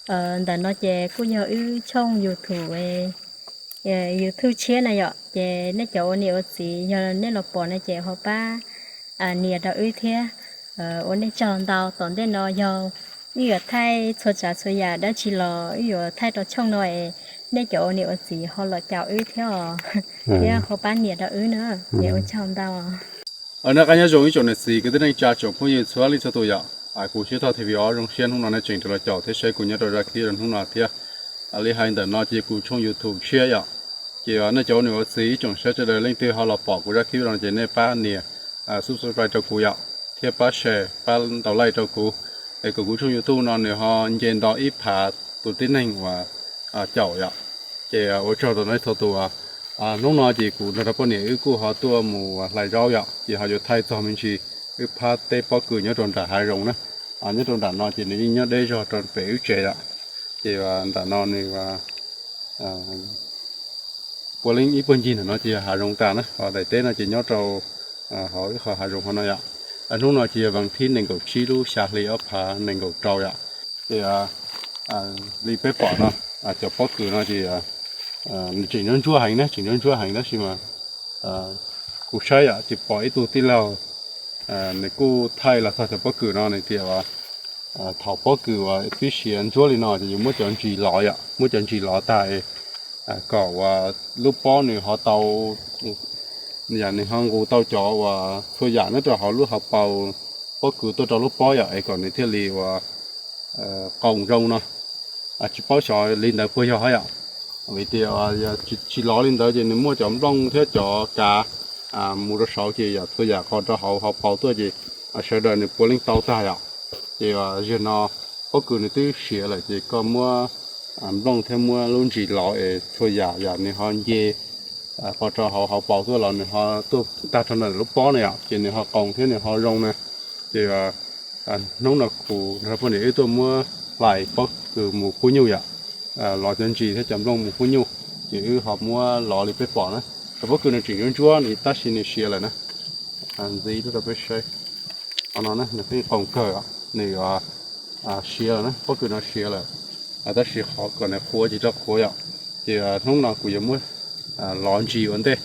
Ntawm no ces kuj yog wb tshooj YouTube, YouTube tshiab na yom. Ces nej cov ua niam ua txiv yog nej los pom no ces ho pab nias rau wb thiab. Ua nej tsaug ntau. Tom ntej no yog wb yuav thaij txhua tsav txhua yam dab tsi los wb yuav thaij rau tshooj no es nej cov ua niam ua txiv ho los caum wb thiab os, thiab ho pab nias rau wb na. Ces ua tsaug ntau. Noj qab nyob zoo ib tsoom niam txiv kwv tij neej tsa tsoom phooj ywg txhua leej txhua tus yom. Kuv Tswb Thoj T V ob zoo siab hnub no nej tseem rov los caum thiab saib kuv nyob rau zaj clip hnub no thiab. Li hais ntawm no ces kuv tshooj YouTube tshiab yom. Ces nej cov ua niam ua txiv ib tsoom saib sawv daws leej twg ho los pom kuv zaj clip no ces nej pab nias subscribe rau kuv yom, thiab pab share pab ntaus like rau kuv, es kom kuv tshooj YouTube no nws ho nce nto ib phav tus tib neeg uas caum yom. Ces ua tsaug rau nej txhua tus. Hnub no ces kuv nrog rau poj niam wb kuj ho tuaj mus hlais zaub yom, ces ho yuav thaij txog me ntsis wb phab teb pob kws nyob rau nram hav zoov na. Nyob rau nram no ces nws yeej nyob deb zog rau pem wb tsev yom. Ces nram no nws puav leej ib puag ncig ntawm no ces yog hav zoov tas na, ho daim teb no ces nyob rau hauv ib qho hav zoov hauv no yom. Hnub no ces yog vas thib nees nkaum tsib lub xya hli ob phav nees nkaum rau yom. Ces li peb pom no, cov pob kws no ces nws tseem ntsuab ntsuab heev na, tseem ntsuab ntsuab heev tab sis mas kuv saib yom, ces pom ib tug tij laug nws kuj thaij los txog cov pob kws no nws tias thaum pob kws uas twb siav ntsuab li no ces yus muab cov ntsis lov yom, muab cov ntsis lov tag kom uas lub pob nws ho tau, yam nws ho nqus tau cov uas txhua yam nyob rau hauv lub hauv paus pob kws tuaj rau lub pob yom, es kom nws thiaj li uas qoos zoo no. Tsis paub xyov li ntawd puas yog yom, vim tias tsis lov li ntawd ces nws muaj cov nplooj thiab cov kav mus rau saud ces yam txhua yam qos rau hauv hauv paus tuaj ces sawv daws nws puav leej tau tag yom. Ces zaum no pob kws nws twb siav lawm ces koj muab nplooj thiab muab lub ntsis lov es txhua yam yam nws ho nce qos rau hauv hauv paus tuaj los nws ho tuaj tag rau ntawm lub pob na yom, ces nws ho qoos thiab nws ho zoo na. Ces hnub no kuv nrog poj niam wb tuaj muab hlais pob kws mus pub nyuj yom, lov cov ntsis thiab cov nplooj mus pub nyuj, ces wb ho muab lov li peb pom na. Cov pob kws nws tseem ntsuab ntsuab nws tab sis nws siav lawm na. Ntxiv rau peb saib, qhov no nws pheej qoos kawg, nws siav lawm na, pob kws no siav lawm, tab sis qhov kom nws qhuav tsis tau qhuav yom. Ces hnub no kuv yuav muab lov ntsis ua ntej.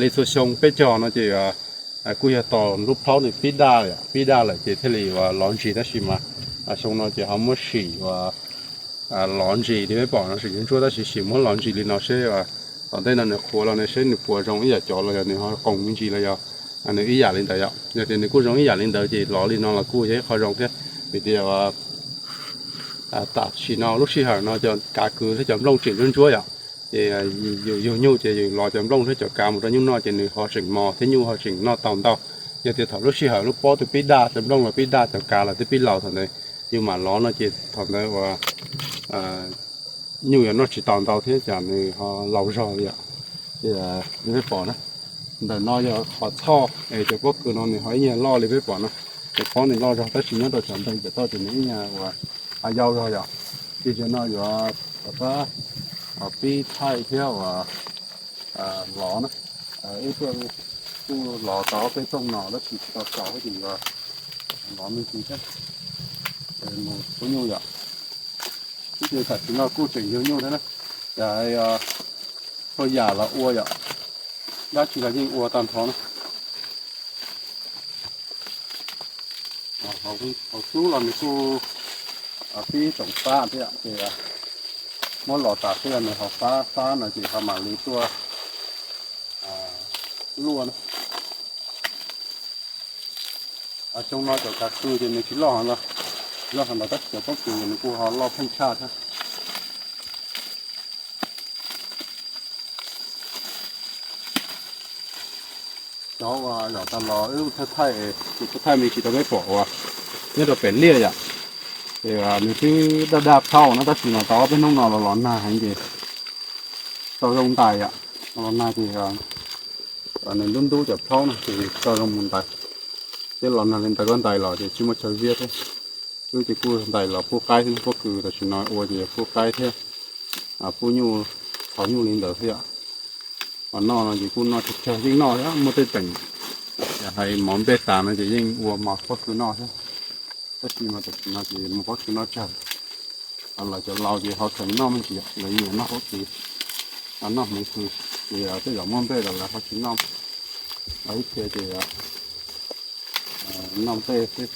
Li txhua xyoo peb cog no ces kuj yog tos lub plaub nws pib daj, pib daj lawm ces thiaj li uas lov ntsis tab sis mas xyoo no ces ho muab sim uas lov ntsis li peb pom no tseem ntsuab ntsuab tab sis sim muab lov ntsis li no seb tom ntej no nws qhuav los nws seb nws puas zoo ib yam cov los yog nws ho qoos me ntsis los yog nws ib yam li ntawd yom. Yog tias nws kuj zoo ib yam li ntawd ces lov li no los kuj yog ib qho zoo thiab, vim tias tam sim no lub sij hawm no cov kav kws thiab cov nplooj tseem ntsuab ntsuab yom, ces yus yug nyuj ces yus lov cov nplooj thiab cov kav mus rau nyuj noj ces nws ho tseem mos thiab nyuj ho tseem noj tau ntau. Yog tias thaum lub sij hawm lub pob twb pib daj, cov nplooj los pib daj, cov kav los twb pib laus thaum ntawd, yus mam lov no ces thaum ntawd uas nyuj yuav noj tsis tau ntau thiab ces nws ho laus zog li yom. Li peb pom na, ntawm no yog qhov txhoj es cov pob kws no nws ho ib nyuag loj li peb pom na. Cov pob nws loj zog tab sis nyob rau cov ntees cov toj ces nws ib nyuag uas yau zog yom. Ces zaum no yuav rov qab pib thaij thiab uas lov na. Wb tuaj kuj lov tau ob peb tooj no tab sis tsis tau txaus ces yuav lov me ntsis thiab mus pub nyuj yom. Ib ces tam sim no kuj tseem yug nyuj thiab na, ces txhua yam los ua yom, dab tsi los yeej ua tag nrho na. Hauv xub los nws kuj pib tsoom fab thiab ces muab los tas xwb nws ho fab fab no ces ho mam li tuaj luaj na. Xyoo no cov kav kws ces nws tsis loj heev, loj heev ntawd tab sis cov pob kws nws kuj ho loj pheej tshaj thiab. Cov uas yaum tas los wb thaij thaij, kuv thaij thaij me ntsis rau peb pom uas nyob rau pem liaj yom, ces nws twb daj daj plhaub no tab sis mas tau ob peb hnub no los los nag heev ces tau zoo ntais yom, los nag ces nws ntub ntub cov plhaub no ces tau zoo mus ntais, thiab los nag li ntawd koj ntais los ces tsis muaj chaw ziab thiab. Wb ces kuj ntais los pub qaib thiab, pob kws tam sim no ua ces pub qaib thiab, pub nyuj, txhos nyuj li ntawd thiab yom. Ho noj no ces kuj noj tsawg tsawg yeej noj thiab, muaj tej teem hais mov npej tas no ces yeej ua mov pob kws noj thiab. Tab sis mas tam sim no ces mov pob kws noj tsawg. Lawv cov laus ces ho tseem noj me ntsis, lawv yeej noj huab tis, noj hmoov kws, ces tej zaum muaj nplej los lawv ho tsis noj, lawv ib txhia ces noj nplej xwb.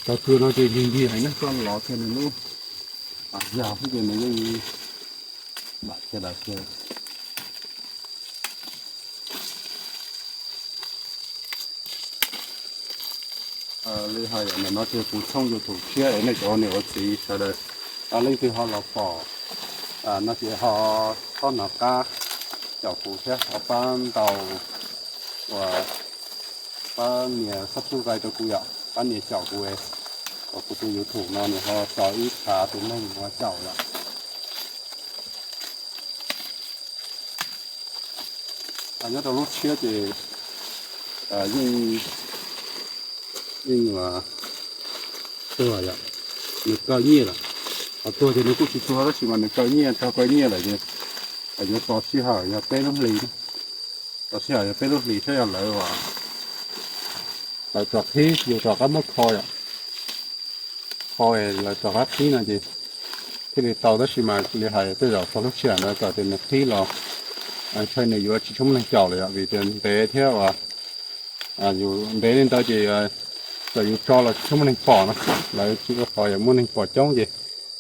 Cov kws no ces ncig ncig heev na, koj lov kiag nws lub yag xwb ces nws yeej npam kiag lawm tiag. Li hais ntawm no ces kuv tshooj YouTube tshiab es nej cov ua niam ua txiv sawv daws, leej twg ho los pom no ces ho txhob hnov qab caum kuv thiab, ho pab ntaus uas pab nias subscribe rau kuv yom, pab nias caum kuv, uas kuv tus YouTube no nws ho txog ib phav tus neeg uas caum yom. Nyob rau lub tshiab ces yeej, yeej tuag yom, nws kaw nyiaj lawm. Ho tuag ces nws kuj tsis tuag tab sis mas nws kaw nyiaj, tau kaw nyiaj lawm ces yuav tos sij hawm yog peb lub hlis, tos sij hawm yog peb lub hlis saib yog lawv, lawv rov qhib, yus rov qab muab kho yom, kho lawv rov qab qhib no ces thiaj li tau. Tab sis mas li hais tej zaum txog lub sij hawm ntawd kom tias nws qhib los ntshai nws yuav tsis tshua muaj neeg caum lawm yom, vim tias ntev thiab uas yus ntev li ntawd ces txawm yus tso los tsis tshua muaj neeg pom no, lawv tsis ua qhov yog muaj neeg pom coob ces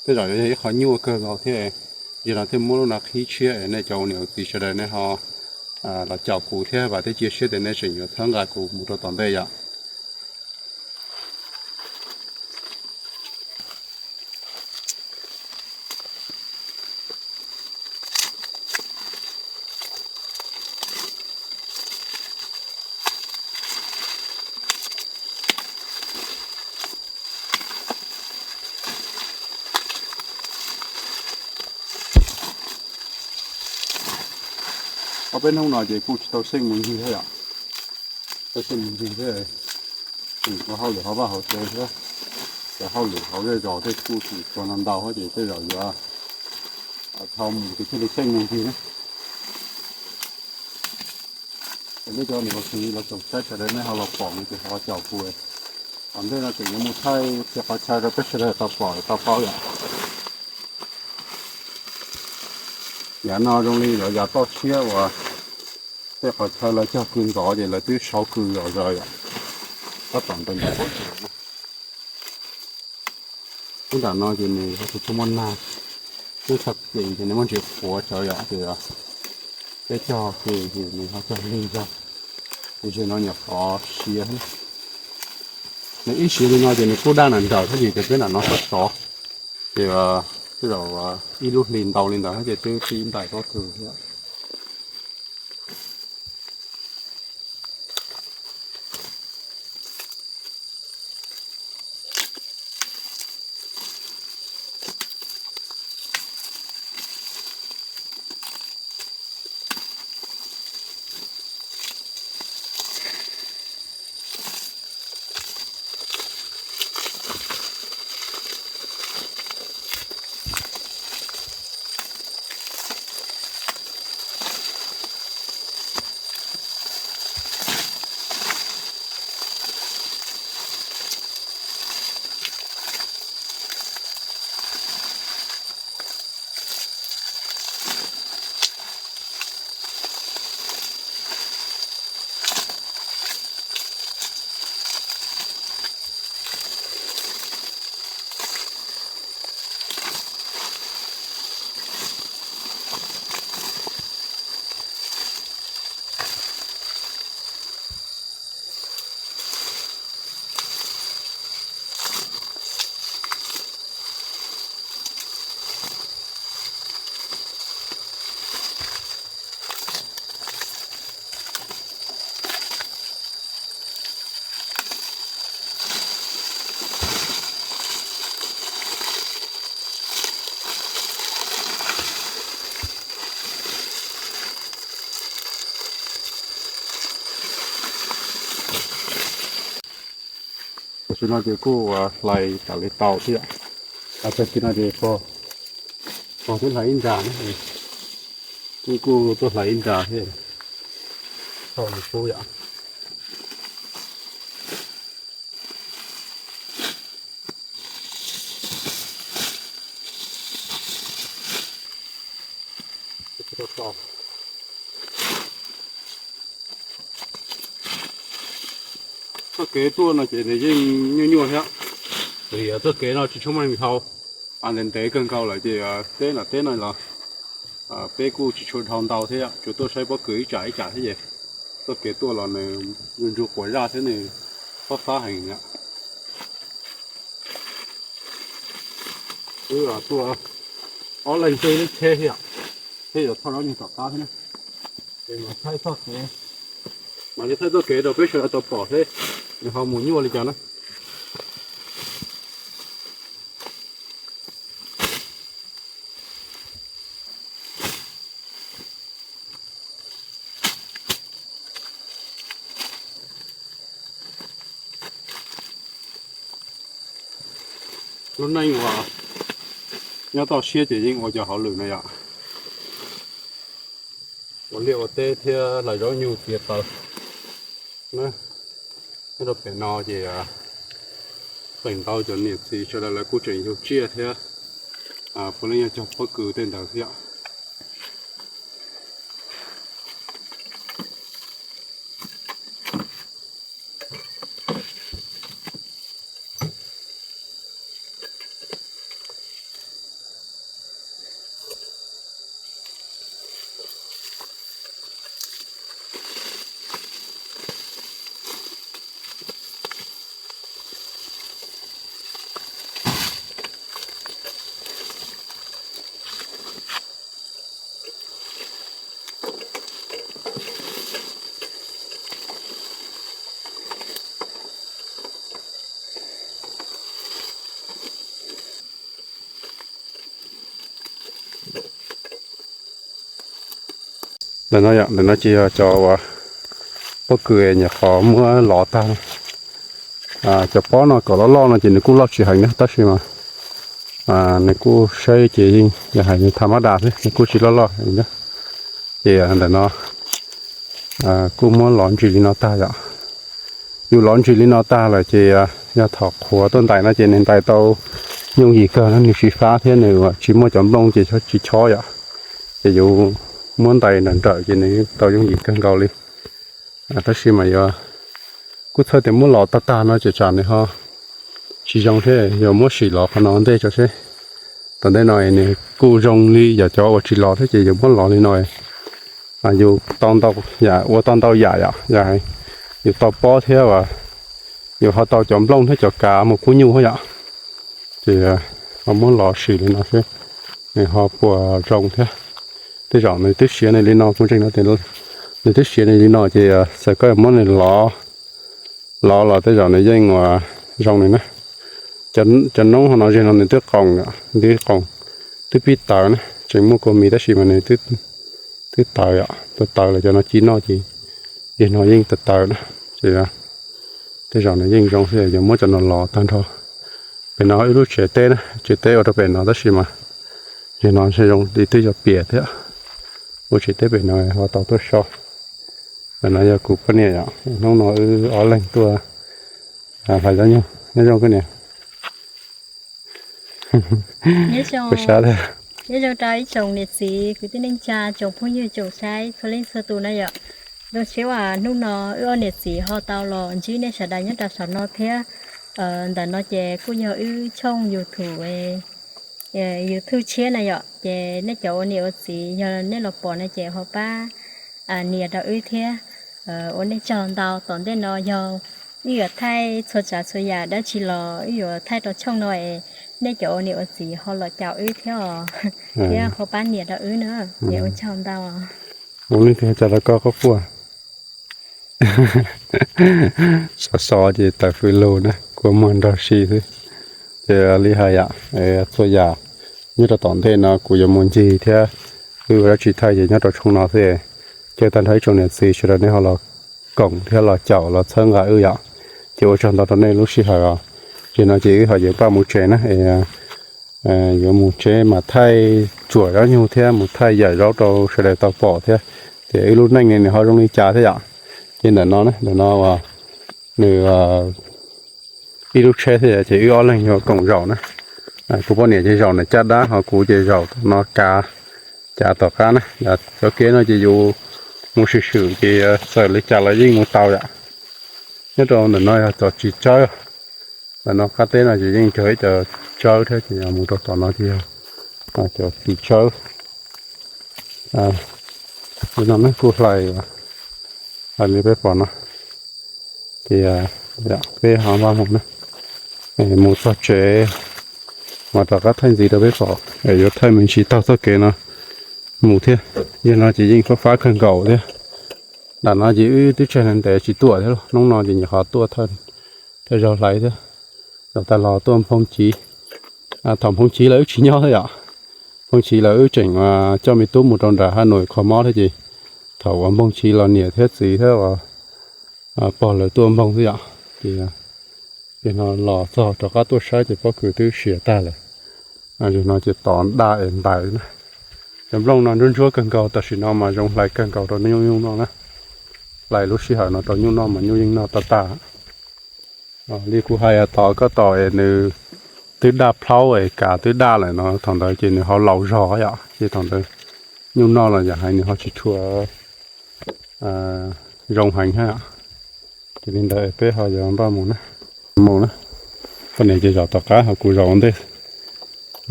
tej zaum yuav yog ib qho nyuaj kawg nkaus thiab. Yog no thiaj muab lub no qhib tshiab es nej cov ua niam ua txiv sawv daws nej ho los caum kuv thiab, vam thiab cia siab tias nej tseem yuav txhawb nqa kuv mus rau tom ntej yom. Ob peb hnub no ces kuj tsis tau xyeej mus ncig thiab yom, tsis tau xyeej mus ncig thiab, tseem ua hauj lwm hauv vaj hauv tsev thiab, cov hauj lwm hauv zej zos tej kuj tseem tsuas ntau ntau thiab ces tej zaum yuav dhau mus ces thiaj li xyeej mus ncig na. Es nej cov niam ua txiv los tsoom saib sawv daws nej ho los pom no ces ho caum kuv, tom ntej no tseem yuav mus thaij tej qhov chaw rau peb sawv daws tau pom tau paub yom. Yav no zoo li lawv yav toj siab uas tej qhov chaw lawv cog kws ntxov ces lawv twb sau kws zom zaws yom, tab tom ntev ntev pob tsuas. Lub nram no ces nws ho tsis tshua muaj nag, twb txog kev ces nws muaj ntsis qhuav tsawv yom, ces peb cog kws ces nws ho cog lig zog, ces no nyuam qhuav siav. Nws ib siav li no ces nws kuj daj nram nrawm thiab ces peb nram no sov sov, ces tej zaum ib lub hlis ntau li ntawd ces twb tib ntais pob kws thiab. Tam sim no ces kuj hlais tam li tau thiab. Tam sim no ces pog twb hlais ib nra, kuj kuj tuaj hlais ib nra thiab. Thaum nws pub yom. Txoj kev tuaj no ces nws yeej nyuaj nyuaj thiab, vim txoj kev no tsis tshua muaj neeg dhau. Ntev ntev kawg nkaus lawm ces teb nram teb no los peb kuj tsis tshua dhau ntau thiab, tsuas tuaj saib pob kws ib tsam ib tsam thiab ces txoj kev tuaj los nws ntsuag quas zaj thiab nws fab fab heev. Wb tuaj ob leeg xwb lub tsheb thiab, thiab yuav thauj zaub nyuj tom qab thiab na. Ces mam thaij txoj kev, mam li thaij txoj kev rau peb sawv daws tau pom seb nws ho mus nyuaj li cas na. Lub neej uas nyob toj siab ces yeej ua cov hauj lwm no yom. Ua liaj ua teb thiab hlais zaub nyuj txiav taws na. Nyob rau pem no ces feem ntau cov niam txiv sawv daws lawv kuj tseem yug tsiaj thiab puav leej yog cog pob kws tej ntawd thiab. Ntawm no yom, ntawm no ces yog cov uas pob kws nyuam qhuav muab lov tag. Cov pob no kom loj loj no ces nws kuj loj tsis heev na, tab sis mas nws kuj saib ces yeej yog hais nws tham mab das xwb, nws kuj tsis loj loj heev na. Ces ntawm no kuj muab lov ntsis li no tag yom. Yus lov ntsis li no tag lawm ces yog thaum qhuav tuaj ntais no ces nws ntais tau yooj yim kawg na, nws tsis fab thiab nws tsis muaj cov nplooj ces tsis chob yom. Ces yus muab ntais nrawm nrawm ces nws tau yooj yim kawg nkaus li. Tab sis mas yuav kuj txhawj tias muab lov tag tag no ces tsam nws ho tsis zoo thiab, yuav muab sim lov qhov no ntej tso seb. Tom ntej no nws kuj zoo li yog cov uas tsis lov thiab ces yuav muab lov li no, yus tau ntau yam, ua tau ntau yam yom, yog yus tau pob thiab as, yus ho tau cov nplooj thiab cov kav mus kub nyuj yom. Ces ho muab lov sim li no seb nws ho puas zoo thiab. Tej zaum nws twb siav nws li no, kuv ntseeg no tias nws twb siav nws li no ces txawm koj muab nws lov, lov los tej zaum nws yeej ua zoo nws na. Cov noob ho no zeg no nws twb qoos, nws twb qoos, twb pib tawv na, tseem muaj kua mis tab sis mas nws twb tawv yom, tawv tawv lawm cov no ci noj ces zeg no yeej tawv tawv na. Ces tej zaum nws yeej zoo xwb, yuav muab cov no lov tag nrho. Pem no wb lub tsev teb na, tsev teb ua rau pem no tab sis mas zeg no ntshe zoo li twb yog piam thiab. Ua tsev teb pem no ho tau tuaj so. Ntawm no yog kuv poj niam yom, hnub no wb ob leeg tuaj hlais zaub nyuj, nyob zoo koj niam. Nyob zoo rau ib tsoom niam txiv kwv tij neej tsa, tsoom phooj ywg tsoom saib txhua leej txhua tus na yom. Zoo siab uas hnub no wb ob niam txiv ho tau los ntsib nej sawv daws nyob rau saum no thiab. Ntawm no ces kuj yog wb tshooj YouTube, YouTube tshiab na yom, ces nej cov ua niam ua txiv yog nej los pom no ces ho pab nias rau wb thiab. Ua nej tsaug ntau, tom ntej no yog wb yuav thaij txhua tsav txhua yam dab tsi los wb yuav thaij rau tshooj no es nej cov ua niam ua txiv ho los caum wb thiab os, thiab ho pab nias rau wb na. Nias ua tsaug ntau. Ua leej twg cas rau koj quaj quaj? Sov sov ces tawm fws lug na, kua muag nrog si xwb. Ces li hais yam, txhua yam nyob rau tom ntej no kuv yuav mus ncig thiab wb ua dab tsi thaij ces nyob rau tshooj no xwb. Caw tag nrho ib tsoom niam txiv sawv daws nej ho los koom thiab los caum los txhawb nqa wb yom. Ces ua tsaug ntau rau nej lub sij hawm os. Ces no ces wb ho yuav npaj mus tsev na, yuav mus tsev mas thaij tsuam zaub nyuj thiab mus thaij yam zaub rau sawv daws tau pom thiab, ces wb lub neej ne nws ho zoo li cas thiab yom. Ces ntawm no na, ntawm no uas nws ib lub tsheb thiab ces wb ob leeg yuav koom zaum na. Kuv poj niam ces zaum nws caj dab, ho kuv ces zaum tom no kav, kav tom qab na. Cov kev no ces yus mus swm swm ces txawm li cas los yeej mus tau yom. Nyob rau ntawm no yog cov txiv tsawb. Ntawm no qab teb no ces yeej cog ib cov tsawb thiab ces yog mus rau tom no ces yog cov txiv tsawb. Li no ne kuj hlais, hlais li peb pom no. Ces peb ho npaj mus na, mus txog tsev mas rov qab thaij ntxiv rau peb pom, yuav thaij me ntsis taug txoj kev no mus thiab. Yog no ces yeej fab fab kawg nkaus thiab. Nram no ces wb twb tseg ntev tsis tuaj thiab, hnub no ces nyuam qhuav tuaj thawj zaug hlais thiab. Zaum tas los tuaj nphoo chiv, thaum nphoo chiv lawv wb tsis nyob thiab yom. Nphoo chiv lawv wb tseem coj me tub mus rau nram Haj Nuam kho mob thiab ces thaum uas nphoo chiv los niam thiab txiv thiab uas pog lawv tuaj nphoo xwb yom. Ces no los txog rov qab tuaj saib ces pob kws twb siav tag lawm. Zaum no ces tos daj es ntais na. Cov nplooj no ntsuab ntsuab kawg nkaus, tam sim no mas zoo hlais kawg nkaus rau nyuj nyuj noj na. Hlais lub sij hawm no rau nyuj noj mas nyuj yeej noj tag tag. Li kuv hais, tos koj tos es nws twb daj plhaub es kav twb daj lawm no, thaum ntawd ces nws ho laus zog yom, ces thaum ntawd nyuj noj los yam hais nws ho tsis tshua zoo heev thiab. Ces li ntawd peb ho yuav npaj mus na. Mus na. Poj niam ces zaum tom qab ho kuv zaum ua ntej.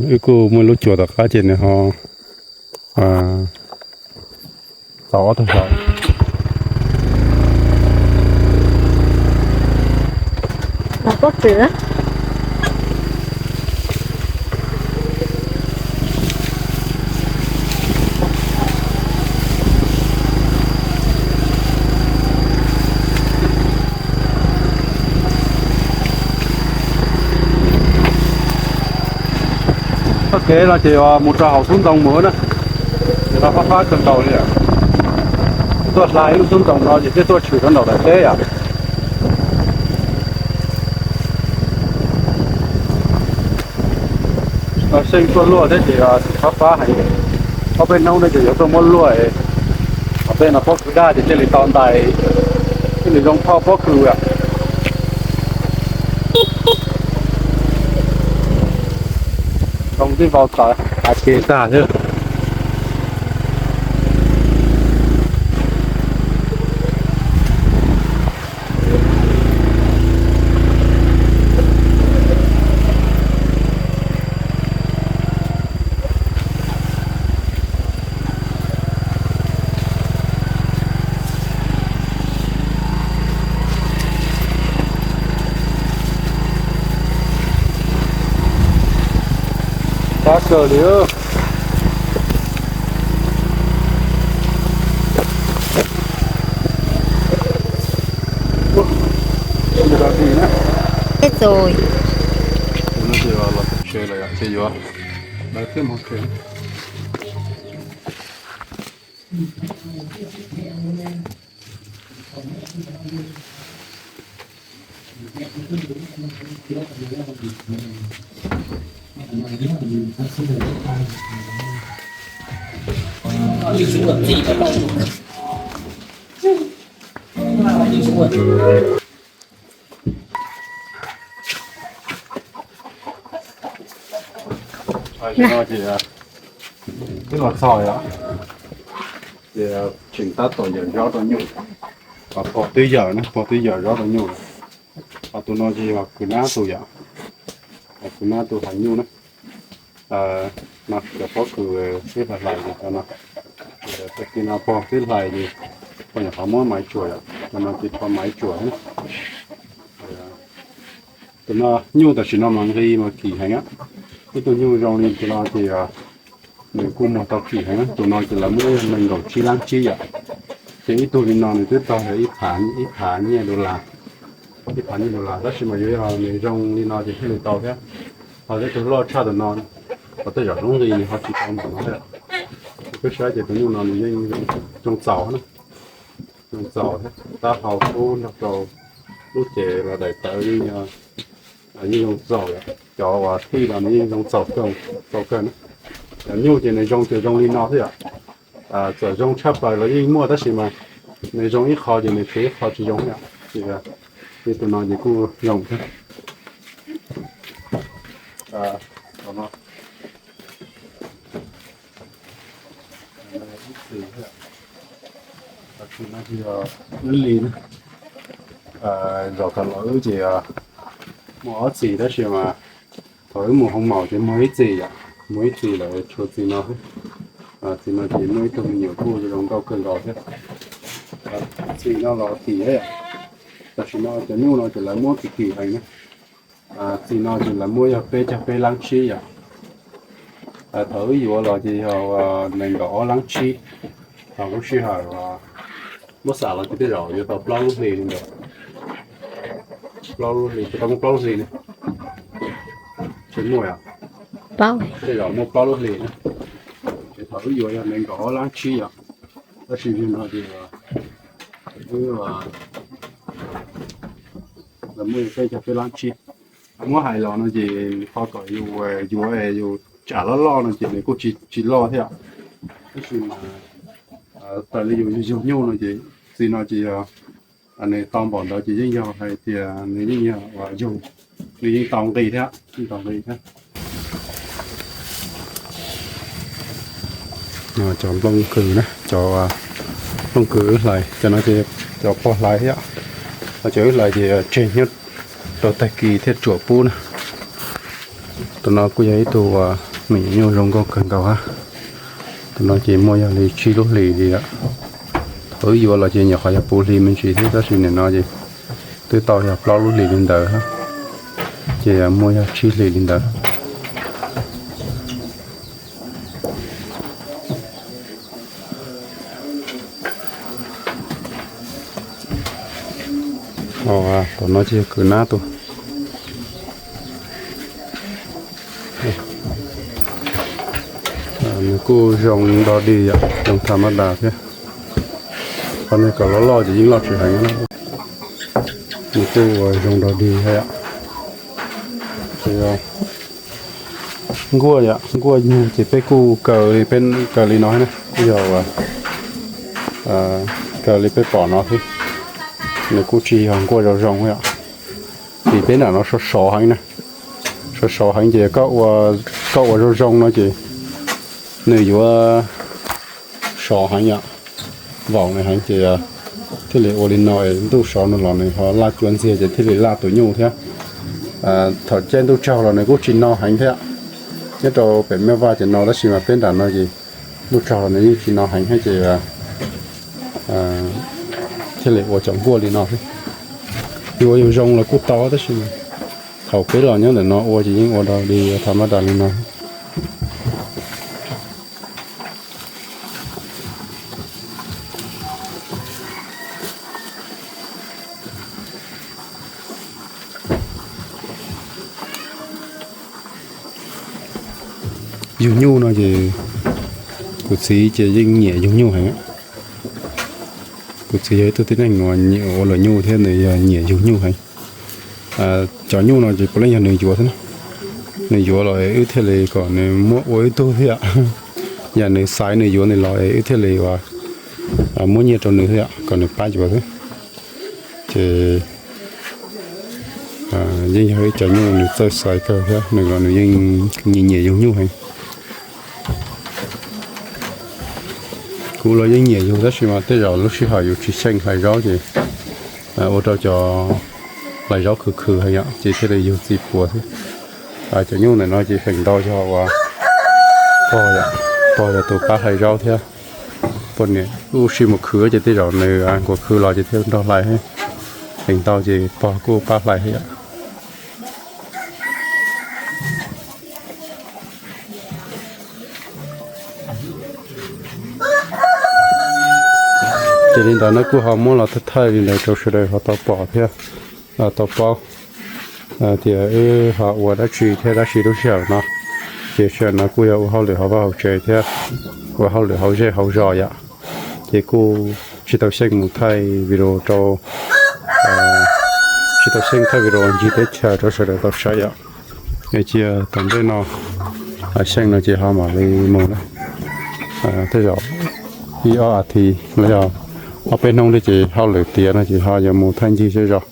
Wb kuj muaj lub cua tom qab ces nws ho tau ob tug zaum. Txoj kev no ces mus rau hauv xub ntoo mus na. Ces no fab fab kawg nkaus li. Tuaj hla ib lub xub ntoo no ces thiaj tuaj tshwm rau nraum daim teb yom. Xyeej tuaj luaj thiab ces fab fab heev. Ob peb hnub no ces yuav tuaj muab luaj. Ob peb no pob kws daj ces thiaj li tau ntais, thiaj li zoo thauj pob kws. Zoo tib npaum tawv, av kev tag thiab. Tab kawg li. Teb txus. Los tsev lawm, ces yuav lawv thiaj mus tsev. Ces twb los txog yom, ces tseem tab tom yawm zaub rau nyuj, pog twb yawm na, pog twb yawm zaub rau nyuj. Ho tus no ces yog kwv nab tus yom, kwv nab tus hais nyuj na. No cov pob kws twb hlais hlais ces cov no, tag kis no pog twb hlais ces pog nyuam qhuav muab maiv tsuam yom, cov no ces rho maiv tsuam na. Tus no nyuj tam sim no mas nqi mas kim heev. Ib tug nyuj zoo li tus no ces nws kuj muag tau kim heev. Tus no ces lawv muab nees nkaum tsib lab tsib yom. Ces ib tug li no nws twb tau ib phav, ib phav nyiaj dollar, ib phav nyiaj dollar, tab sis mas yuav yog nws zoo li no ces thiaj li tau thiab. Ho tej tug loj tshaj tus no, ho tej zaum zoo nqi nws ho tsis tau npaum no thiab. Peb saib ces tus nyuj no nws yeej zoo txaus na, zoo txaus thiab, taub hau kub nrog rau lub cev los daim tawv yeej zoo txaus, cov uas tij los nws yeej zoo txaus kawg, txaus kawg na. Cov nyuj ces nws zoo ces zoo li no xwb yom. Txawm zoo tshaj plaws los yeej muaj tab sis mas Nws zoo ib qho ces nws tshuav ib qho tsis zoo yom. Ces tus no ces kuj zoo thiab. Ib txhis, tab sis no ces yog wb li na. Zaum thaum los wb ces muaj ob txhis tab sis mas thaum wb mus hoo maum ces muag ib txhis yom, muag ib txhis lawm tshuav txhis no. Txhis no ces muaj ib tug me nyuam kuj zoo nkauj kawg nkaus thiab. Txhis no los kim, tam sim no cov nyuj no ces lawv muab kim kim heev na. Txhis no ces lawv muab yog peb caug peb lab tsib yom. Thaum wb yuav los ces yog nees nkaum ob lab tsib. Thaum lub sij hawm muab xam los ces tej zaum yuav tau plaub lub hlis li ntawd. Plaub lub hlis, tsis tau muaj plaub lub hlis ne. Tsis muaj yom. Tej zaum muaj plaub lub hlis na. Ces thaum wb yuav yog nees nkaum ob lab tsib yom. Tab sis yog no ces wb los muaj yog peb caug peb lab tsib. Muab hais los no ces qhov kom yus yuav es yus tsam loj loj no ces nws kuj tsis loj thiab. Tab sis mas raws li yus yug nyuj no ces txhis no ces yog nws tau npaum ntawd ces yeej yog hais tias nws yeej yog yug, nws yeej tau nqi thiab, yeej tau nqi thiab. Cov nplooj kws na, cov nplooj kws wb hlais, cov no ces cov pog hlais thiab. Cov wb hlais ces tseg nyob rau tag kis thiaj tsuam pub na. Tus no kuj yog ib tug me nyuam nyuj zoo nkauj kawg nkaus hab. Tus no ces muaj yog li tsib lub hlis li lawm. Thaum wb yuav los ces nyuam qhuav yog puv hli me ntsis thiab tab sis nim no ces twb tau yog plaub lub hlis li ntawd hab. Ces muaj yog tsib hlis li ntawd. Tom no ces yog kws nab tus. Nws kuj zoo dog dig yom, zoo tham mab das thiab. Qhov no kom loj loj ces yeej loj tsis heev na. Nws kuj zoo dog dig thiab yom. Nkuaj yom, nkuaj nyuj ces peb kuj kaw li, peb kaw li no na, kuj yog kaw li peb pom no xwb. Nws kuj tsis yog nkuaj zoo zoo yom. Vim peb nram no sov sov heev na, sov sov heev ces koj ua zoo zoo no ces nws yuav sov heev yom, vaum nws heev ces thiaj li ua li no es ntuj sov no los nws ho laj cuab ntxiag ces thiaj li laj tus nyuj thiab. Thaum caij ntuj tsaug los nws kuj tsis no heev thiab. Nyob rau pem Mej Vaj ces no tab sis mas peb nram no ces ntuj tsaug los nws yeej tsis no heev thiab ces thiaj li ua cov nkuaj li no xwb. Yuav ua yus zoo los kuj tau tab sis mas thaum peb los nyob ntawm no ua ces yeej ua dog dig tham mab das li no. Yug nyuj no ces kuv txiv ces yeej nyiam yug nyuj heev. Kuv txiv yog ib tug tib neeg uas nyiam ua luam nyuj thiab nws yog nyiam yug nyuj heev. Cov nyuj no ces puav leej yog nws yuav thiab na. Nws yuav los wb thiaj li kom nws muab ua wb tug thiab. Yog nws xaiv nws yuav nws los wb thiaj li muab nyiaj rau nws thiab kom nws pab yuav xwb. Ces yeej yog ib cov nyuj nws txawj xaiv kawg thiab nws los nws yeej nyiam nyiam yug nyuj heev. Kuv los yeej nyiam yug tab sis mas tej zaum lub sij hawm yus tsis xyeej hlais zaub ces ua rau cov hlais zaub khwv khwv heev yom ces thiaj li yug txiv puas xwb. Cov nyuj ntawm no ces feem ntau yog uas pog, pog yog tus pab hlais zaub thiab. Poj niam wb sib mus khwv ces tej zaum nws nkaus khwv los ces thiaj nrog hlais. Feem ntau ces pog kuj pab hlais thiab yom. Ces li ntawd no kuj ho muab los thaij thaij li ntawd rau sawv daws ho tau pom thiab tau paub tias wb ho ua dab tsi thiab dab tsi lub sij hawm no. Ces sij hawm no kuj yog ua hauj lwm hauv vaj hauv tsev thiab ua hauj lwm hauv zej hauv zos yom. Ces kuj tsis tau xyeej mus thaij video rau, tsis tau xyeej thaij video ncig teb chaws rau sawv daws tau saib yom. Cia tom ntej no xyeej no ces ho mam li mus na. Tej zaum ib ob as thiv los yog Ob peb hnub li ces hauj lwm tiav no ces ho yuav mus thaij ncig zej zos.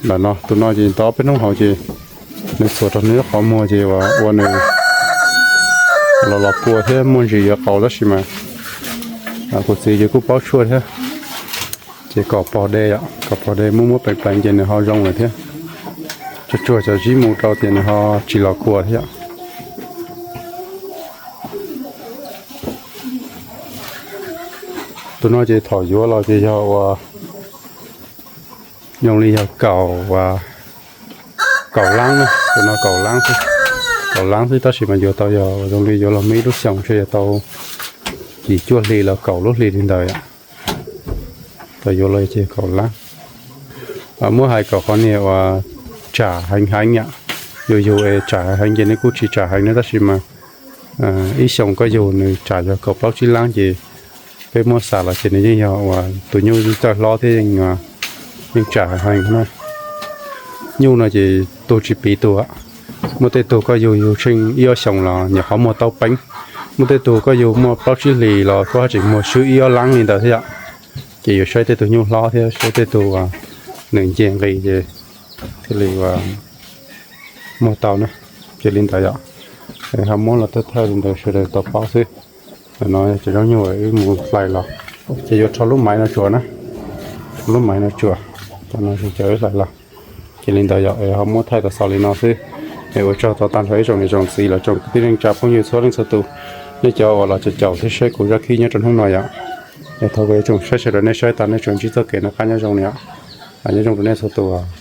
Ntawm no tus no ces tau ob peb hnub hauv ces nws txhuam rau nws lub qhov muag ces ua nws los los kua thiab muaj ntsis yuav qaus tab sis mas kuv txiv ces kuj paub tshuaj thiab. Ces kaum pog de, kaum pog de muab muab pleev pleev ces nws ho zoo lawm thiab. Tsuag tsuag cov zib mu rau tias nws ho tsis los kua thiab yom. Tus no ces thaum yuav los ces yog ua zoo li yog kaum, kaum lab na, tus no kaum lab xwb. Kaum lab xwb tab sis mas yuav tau yog zoo li yuav los muaj ib lub xyoos ntshe yuav tau yim cuaj hli los kaum lub hli li ntawd yom. Tau yuav los ces kaum lab. Muab hais kom qhov niag uas tsam heev heev yom, yus yug es tsam heev ces nws kuj tsis tsam heev na tab sis mas ib xyoos koj yug nws tsam yog kaum plaub tsib lab ces peb muab xam los ces nws yeej yog uas tus nyuj txawj hlob thiab yeej tsam heev na. Nyuj no ces tug tsis piv tug, muaj tej tug koj yug yug tsheej ib ob xyoos los nyuam qhuav muag tau peeb, muaj tej tug koj yug muaj plaub tsib hlis los koj tseem muag swb ib ob lab li ntawd thiab yom. Ces yuav saib tej tug nyuj hlob thiab saib tej tug nws nce nqis ces thiaj li muag tau na. Ces li ntawd yom, ho muab los thaij thaij li ntawd sawv daws tau paub xwb. No ces zaub nyuj wb mus hlais los, ces yuav rho lub maiv no tsuas na, rho lub maiv no tsuas, no ces wb hlais los. Ces li ntawd yom, ho muab thaij tau xaus li no xwb. Es ua tsaug tau tag nrho ib tsoom niam tsoom txiv los tsoom kwv tij neej tsa phooj ywg txhua leej txhua tus, nej cov uas los caum caum thiab saib kuv zaj khib nyob rau hnub no yom. Es thov kom ib tsoom saib sawv daws nej saib tas nej tsuas ntsib txoj kev noj qab nyob zoo li yom. Nyob zoo rau nej txhua tus.